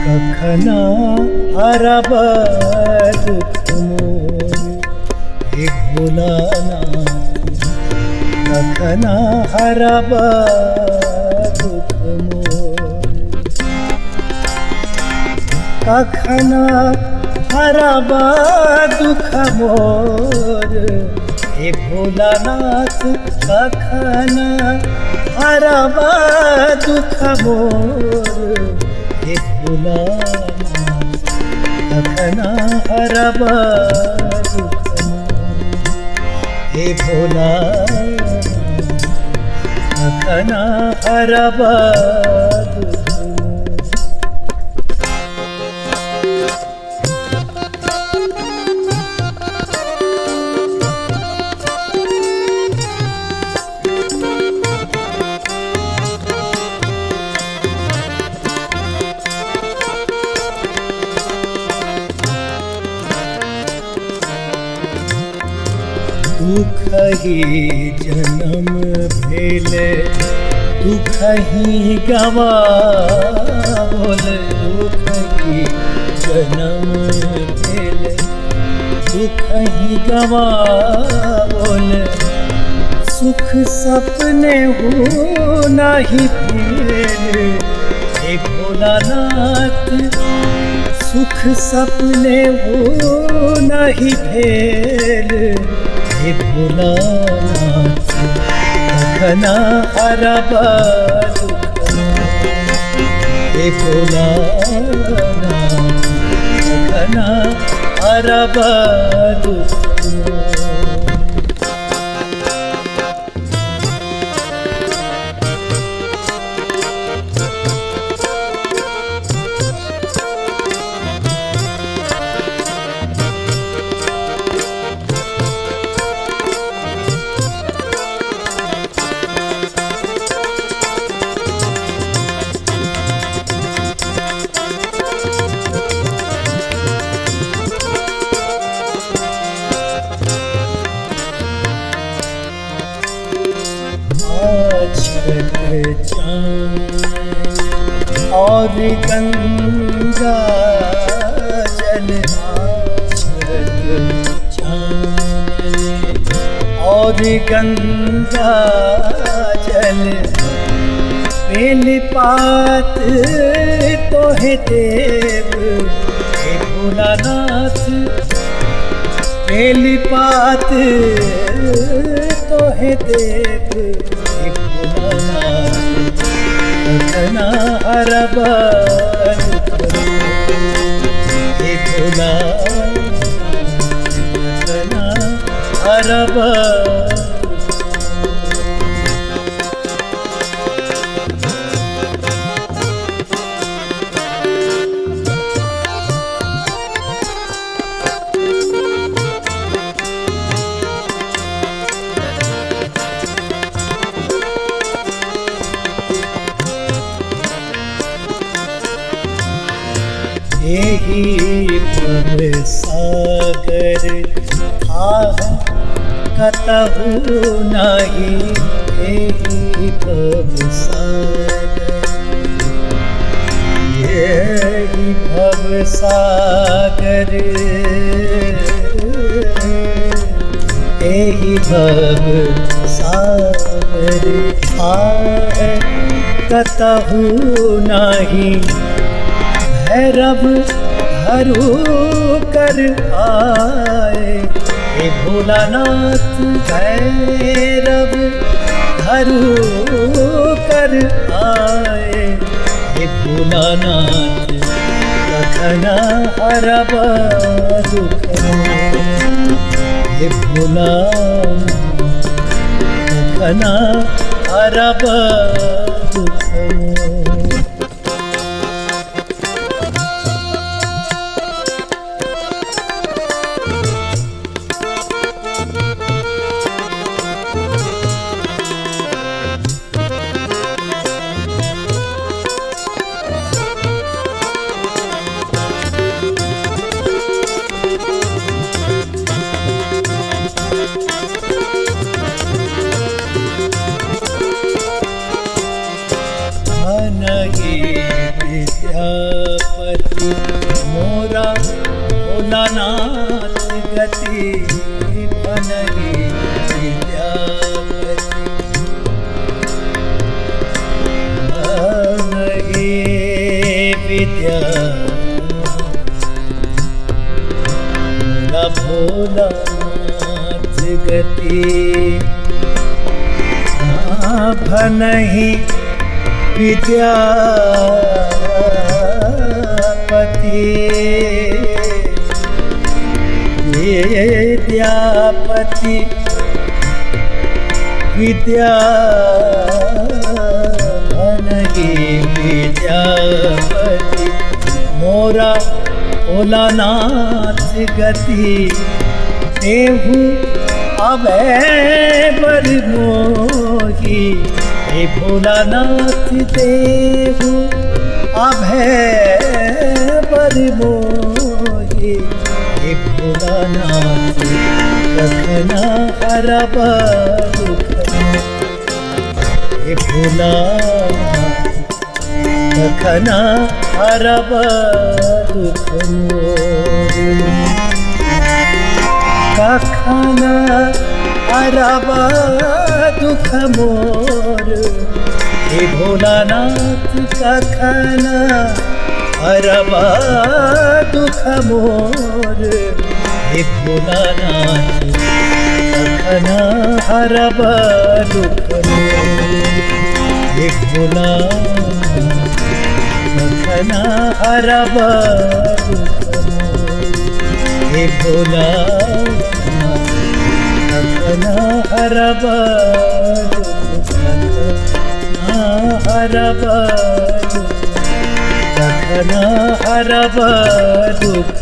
कखना हरब दुख मोर, हे भोलानाथ कखना हरब दुख मोर। कखना हरब दुख मोर, हे भोलानाथ कखना हरब दुख मोर, हे भोलानाथ कखना हरब दुख मोर, हे भोलानाथ कखना हरब दुख मोर। दुख ही जन्म भेल दुख ही गवाओल, दुख ही जन्म भेल दुख ही गवाओल, सुख सपने हो नाही भेल, हे भोलानाथ सुख सपने हो नाही भेल, हे भोलानाथ कखना हरब दुख मोर, हे भोलानाथ कखना हरब दुख मोर। और गंगा जल और गंगा जल, बेल पात तोहे देव, हे भोलानाथ बेल पात तोहे देव, हे भोलानाथ कखना हरब दुख मोर, हे भोलानाथ कखना हरब दुख मोर। एही भव सागर थाह कतहु नाही, एही भव सागर, एही भव सागर, एही भव सागर थाह कतहु नाही, भैरव धरु कर आए, हे भोलानाथ भैरव धरु कर आए, हे भोलानाथ कखना हरब दुख मोर, हे भोलानाथ कखना हरब दुख मोर। गति। भनहि विद्यापति, विद्यापति विद्या भनहि विद्यापति मोरा भोलानाथ गति। देहु अभय बर मोही, हे भोलानाथ देहु अभय बर मोही। हे भोलानाथ कखन हरब दुख, हे भोलानाथ कखन हरब दुख मोर। कखन हरब दुख मोर, हे भोलानाथ कखन हरब दुख मोर। हे भोलानाथ कखन हरब दुख मोर, हे भोलानाथ कखन हरब दुख मोर। हे भोलानाथ कखन हरब दुख, कखन हरब दुख, कखन हरब दुख।